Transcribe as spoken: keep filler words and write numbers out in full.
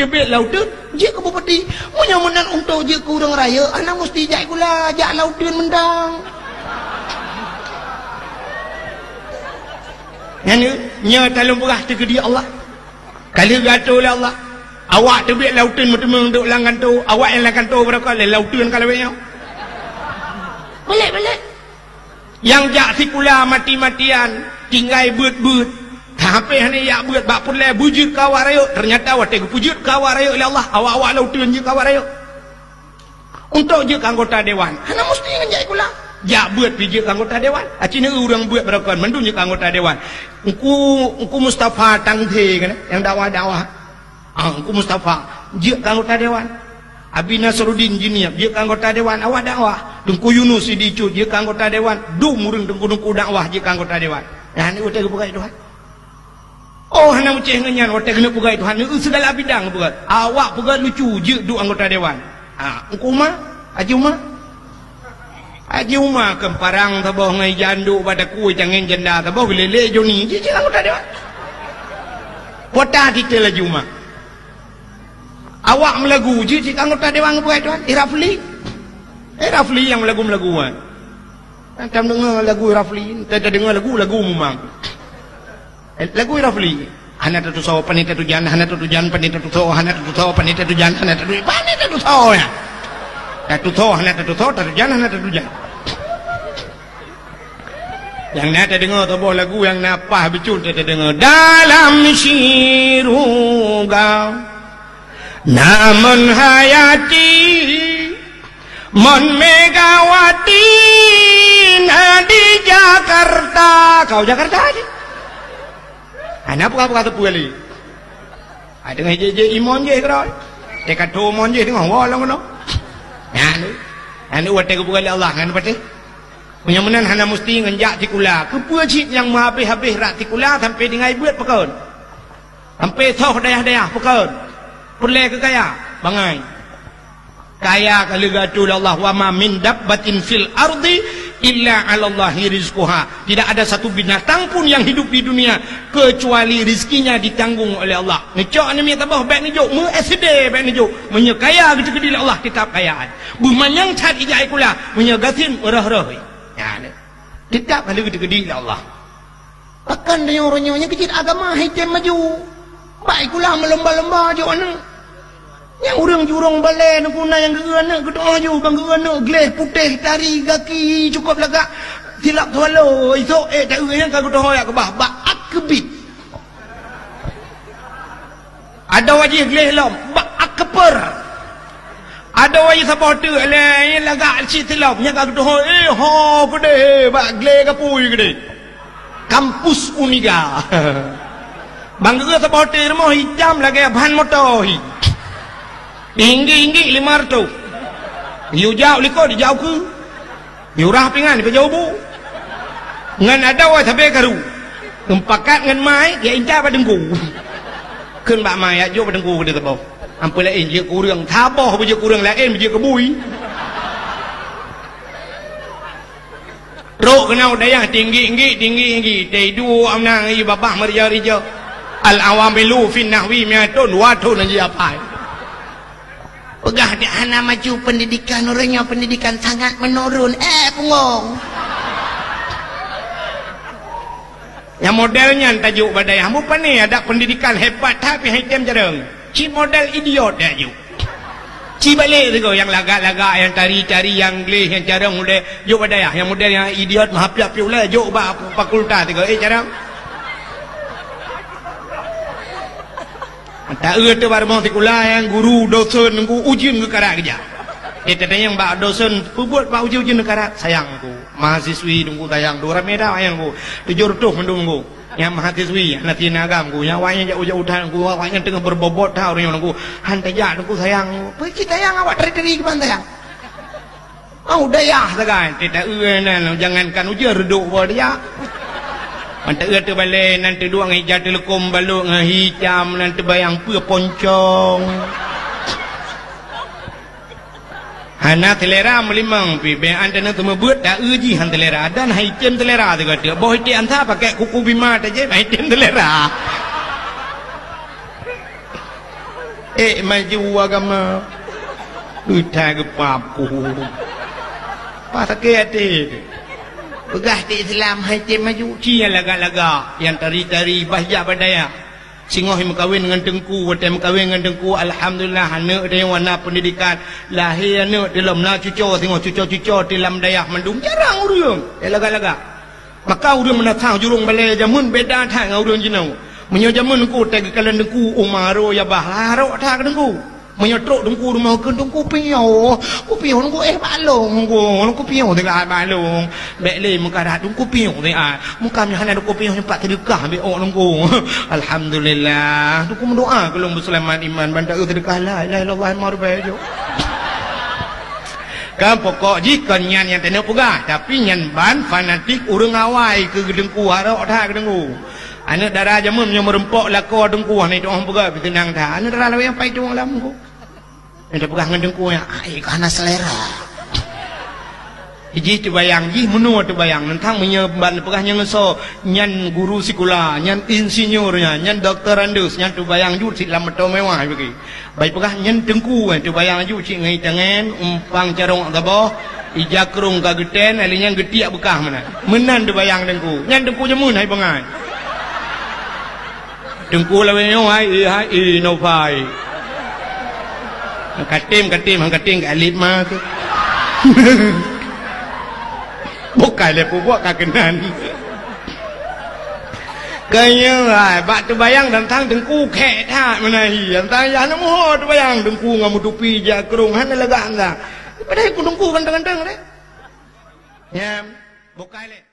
Teubiet lam uteuen, jeuet keu bupati. Meunyoe meunan untôk jeuet keu ureuëng rayeuk, hana musti jak sikula, jak lam uteuen mantong. Nyan, nyoe taleueng peugah teukeudi Allah. Ka lheueh geuatô lé Allah. Awak teubiet lam uteuen meuteumeung duek lam kantô, awak nyang lam kantô beurangkat lé lam uteuen ka lawét nyoe. Balek, balek. Nyang jak sikula mati-matian, tinggai beuet-beuet. Tapi hana jak beuet bak peureulée beujeuet keu awak rayeuk, teunyata watée geupeujeuet keu awak rayeuk lé Allah, awak-awak lam uteuen jeuet keu awak rayeuk. Untôk jeuet keu anggota dewan, hana musti ngon jak sikula. Jak beuet pih jeuet keu anggota dewan. Aci neu ureuëng beuet beurangkat mandum jeuet keu anggota dewan. Engku, Engku Mustafa Tangte kan, nyang dakwah-dakwah. Ah, Engku Mustafa jeuet keu anggota dewan. Abi Nasruddin Juniab jeuet keu anggota dewan, awak dakwah. Teungku Yunus Sidi Cut jeuet keu anggota dewan. Dum ureuëng teungku-teungku dakwah jeuet keu anggota dewan. Nyan watée geupeugah Tuhan. Oh, hana meucéh ngon nyan, watée keuneuk peugah Tuhan, neu segala bidang peugah. Awak peugah lucu jeuet duek anggota dewan. Ha, Engku Uma, Haji Uma. Haji Uma keu parang saboh ngon ija anduk bak takue, cangén janda saboh, geulélé Joni, jeuet, jeuet anggota dewan. Pota titel Haji Uma. Awak meulagu jeuet, jeuet anggota dewan peugah Tuhan, eh, Rafli. Eh, Rafli nyang meulagu-meulagu, kan. Kan tam deungoe lagu Rafli, ta-, tadeungoe lagu, lagu memang. Eh, lagu Rafli. Hana tatusoe, pane tatujan, hana tatujan, pane tatusoe, hana tatusoe, pane tatujan, hana tatu-, pane tatusoe, ya. Tatusoe, hana tatusoe, tatujan, hana tatujan. Nyang na tadeungoe saboh lagu nyang na paih bacut tadeungoe. Dalam syeuruga na Mon Hayati, Mon Megawati na di Jakarta. Kau Jakarta aja. Hana peugah-peugah teupeu lé. Ai teungoh jih-jih imon jih keudroe. Teuka tu imon jih teungoh woe lom keunoe. Nyan tu. Nyan tu watée geupeugah lé Allah ngon patéh. Meunyoe meunan hana musti ngon jak sikula. Keupeue cit nyang meuhabéh-habéh rot sikula sampoe tinggai beuet pakon? Sampoe soh dayah-dayah pakon? Peureulée keu kaya? Bangai. Kaya ka lheueh geuatô lé Allah, "Wa ma min dabbatin fil ardi illa 'alallahi rizquha." Tidak ada satu binatang pun yang hidup di dunia kecuali rizkinya ditanggung oleh Allah. Neucok aneuk miet saboh bék neujok, meu S D bék neujok. Meunyoe kaya geuteukeudi lé Allah, teutab kaya. Beumanyang that ijak sikula, meunyoe gasien röh-röh. Nyan. Teutab ka lheueh geuteukeudi lé Allah. Pakon tanyoe uroe nyoe nyang keu cit agama hai tem maju. Bak sikula meulomba-lomba jok aneuk. Nyang ureuëng jurông balée neuk na nyang geu-eu aneuk geudoh ju, ban geu-eu aneuk gleh putéh tari gaki cukôp lagak silap swallow, isok ék ta-eu nyang ka geudoh jak keubah bak ak keubit. Adoe jih gleh lom bak ak keupeur. Adoe jih saboh teuk lé lagak cit silop nyang ka geudoh, eh, ho keudeh, eh, bak gleh gapui keudeh. Kampus Uniga. Ban geu-eu saboh teuk rumoh itam lagée ban moto hi. Tinggi-tinggi lima reutôh. Yue jak likot, dijak ukeue. Yue rah pingan, ipeujok bu. Ngon adoe sabé karu. Meupakat ngon mai, ya intat bak teungku. Kheun bak mai, ya jok bak teungku keudeh saboh. Amphon laén jeuet keu ureuëng. Saboh beujeuet keu ureuëng, laén beujeuet keu bui. Trok keunoe dayah tinggi-tinggi, tinggi-tinggi. Teuduek amna ngon babah meurija-rija. Al-awamilu fin nahwi miatun, dua thon jih apai. Peugah dak hana maju pendidikan, uroe nyoe pendidikan sangat menurun. Eh, punggong. Nyang model nyan tajok bak dayah. Mupane adak pendidikan hebat that pih hai tem jareueng. Ci model idiot dak jok. Ci balek sigoe nyang lagak-lagak, nyang tari-tari, nyang gleh, nyang jareueng ulée jok bak dayah. Nyang model nyang idiot meuhapiak-piak ulée jok bak fakultas sigoe. Eh, jareueng. Ta-eu teuh bak rumoh sikula nyang guru, dosen, nunggu ujeuen geukarat geujak. Di tatanyong bak dosen, "Peubuet bak ujeuen-ujeuen geukarat?" "Sayang, Nunggu. Mahasiswi, Nunggu, sayang. Dua ramé dah, sayang, Nunggu. Tujoh reutôh mandum, Nunggu. Nyang mahasiswi, hana sineugam, Nunggu. Nyang awaknyan jak ujoe that, Nunggu. Awaknyan teungoh beurobot that uroe nyoe, Nunggu. Han tajak, Nunggu, sayang, Nunggu." "Peue cit sayang awak tari-tari keuban sayang?" Oh, dayah sagai, teuta-eu nan, jangankan ujeuen reudok boh dayah. Manteueu teubalée nan teuduek ngon ija teuleukom balok ngon hitam nan teubayang peue poncong. Hana seulera meulimong pih, bék an teuneuh teumeubeuet ta-eu jih han seulera dan hai tem seulera sigoe teuk. Boh iték ansa pakai kuku bima tajép hai tem seulera. Eh, maju agama. Utai geupapu. Pas sakét até. Peugah ti Islam hai tem maju. Ci nyang lagak-lagak, nyang tari-tari, bah jak bak dayah. Singoh meukawen ngon teungku, watèe meukawen ngon teungku, alhamdulillah, aneuk teuh wana pendidikan. Lahé aneuk teuh lom na cuco, singoh cuco-cuco teuh lam dayah mandum. Jarang ureueng. Eh, lagak-lagak. Maka ureueng meunasah jurông balèe jameun beda that ngon ureueng jinoe. Meunyoe jameun teungku, watèe geukalon teungku, uma ro ya bah, harok that keu teungku. Meunyoe trok teungku rumoh kheun, teungku piôh. Ku piôh teungku, eh, bak lông teungku. Teungku piôh teuka bak lông. Bèk lé meukarat teungku piôh teuka. Muka meuhana teungku piôh nyoe pat seudeukah bèk ôk teungku. Alhamdulillah. Teungku meudoa keu lôn beuseulamat iman ban taeu seudeukah la ilaha illallah lima ribèe jôk. Kan pokok jih kon nyan nyang taneuk peugah, tapi nyan ban fanatik ureueng awai keu teungku, harok that keu teungku. Aneuk dara jameun nyoe meureumpok lakoe teungku, hana jitu'oh peugah, pih teunang that. Aneuk dara lawét pai tueng lam teungku. Nyang tapeugah ngon teungku nyan, ai ka hana selera. Jih teubayang, jih meunoe teubayang. Nentang meunyoe ban peugah nyan ngon soe, nyan guru sikula, nyan insinyur nyan, nyan doktorandus, nyan teubayang jeuet cit lam moto mewah bagi. Bai peugah nyan teungku, eh, teubayang laju cit ngon itangen, umpang carông saboh, ija krông ka geutén, lheuh nyan geutiek beukah meunan. Meunan teubayang teungku. Nyan teungku jameun hai bangai. Teungku lawét nyoe hai, eh, hai, eh, no pai. Katem, katem, han katem ka alit ma tu. Bukai lé pubuak ka keunan. Keu nyoe hai, bak teubayang tantang teungku khèk that meunan hi. Tantang yah na muho teubayang teungku ngon meutupi jak krông hana lagak anda. Padahai ku teungku ganteng-ganteng deh. Nyan, bukai lé.